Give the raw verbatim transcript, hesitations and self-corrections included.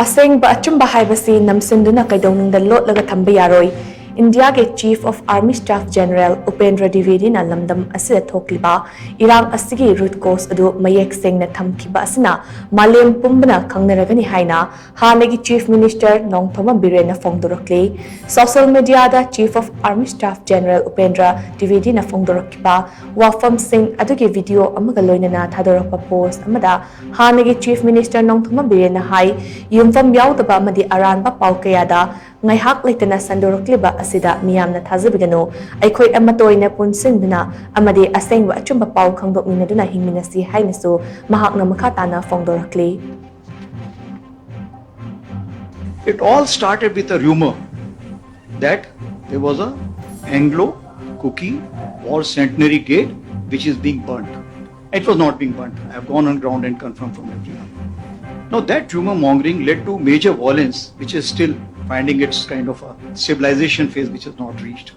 ꯑꯁꯦꯡꯕ ꯑꯆꯨꯝꯕ ꯍꯥꯏꯕꯁꯤ ꯅꯝꯁꯤꯟꯗꯨꯅ ꯀꯩꯗꯧꯅꯨꯡꯗ ꯂꯣꯠꯂꯒ ꯊꯝꯕ ꯌꯥꯔꯣꯏ꯫ ꯏꯟꯗꯤꯌꯥꯒꯤ Chief of Army Staff General Upendra ꯗ꯭ꯋꯤꯋꯦꯗꯤꯅ ꯂꯝꯗꯝ ꯑꯁꯤꯗ ꯊꯣꯛꯂꯤꯕ ꯏꯔꯥꯡ ꯑꯁꯤꯒꯤ root cause ꯑꯗꯨ ꯃꯌꯦꯛ ꯁꯦꯡꯅ ꯊꯝꯈꯤꯕ ꯑꯁꯤꯅ ꯃꯥꯂꯦꯝ ꯄꯨꯝꯕꯅ ꯈꯪꯅꯔꯒꯅꯤ ꯍꯥꯏꯅ ꯍꯥꯟꯅꯒꯤ Chief Minister Nongthombam ꯕꯤꯔꯦꯟꯅ ꯐꯣꯡꯗꯣꯔꯛꯂꯤ꯫ Social mediaꯗ Chief of Army Staff General Upendra ꯗ꯭ꯋꯤꯋꯦꯗꯤꯅ ꯐꯣꯡꯗꯣꯔꯛꯈꯤꯕ ꯋꯥꯐꯝꯁꯤꯡ ꯑꯗꯨꯒꯤ video ꯑꯃꯒ ꯂꯣꯏꯅꯅ ꯊꯥꯗꯣꯔꯛꯄ post ꯑꯃꯗ ꯍꯥꯟꯅꯒꯤ Chief Minister ꯅꯣꯡꯊꯣꯝꯕꯝ ꯕꯤꯔꯦꯟꯅ ꯍꯥꯏ, ꯌꯨꯝꯐꯝ ꯌꯥꯎꯗꯕ ꯑꯃꯗꯤ ꯑꯔꯥꯟꯕ ꯄꯥꯎ ꯀꯌꯥꯗ ꯉꯥꯏꯍꯥꯛ ꯂꯩꯇꯅ ꯁꯟꯗꯣꯔꯛꯂꯤꯕ ꯑꯁꯤꯗ ꯃꯤꯌꯥꯝꯅ ꯊꯥꯖꯕꯤꯒꯅꯨ꯫ ꯑꯩꯈꯣꯏ ꯑꯃꯠꯇ ꯑꯣꯏꯅ ꯄꯨꯟꯁꯤꯟꯗꯨꯅ ꯑꯃꯗꯤ ꯑꯁꯦꯡꯕ ꯑꯆꯨꯝꯕ ꯄꯥꯎ ꯈꯪꯗꯣꯛꯃꯤꯟꯅꯗꯨꯅ ꯍꯤꯡꯃꯤꯟꯅꯁꯤ ꯍꯥꯏꯅꯁꯨ ꯃꯍꯥꯛꯅ ꯃꯈꯥ ꯇꯥꯅ ꯐꯣꯡꯗꯣꯔꯛꯂꯤ꯫ It all started with a rumor that there was a Anglo-Kuki War Centenary Gate which is being burnt. It was not being burnt. I have gone on ground and confirmed from everyone. Now that rumor mongering led to major violence, which is still finding its kind of a civilization phase which is not reached.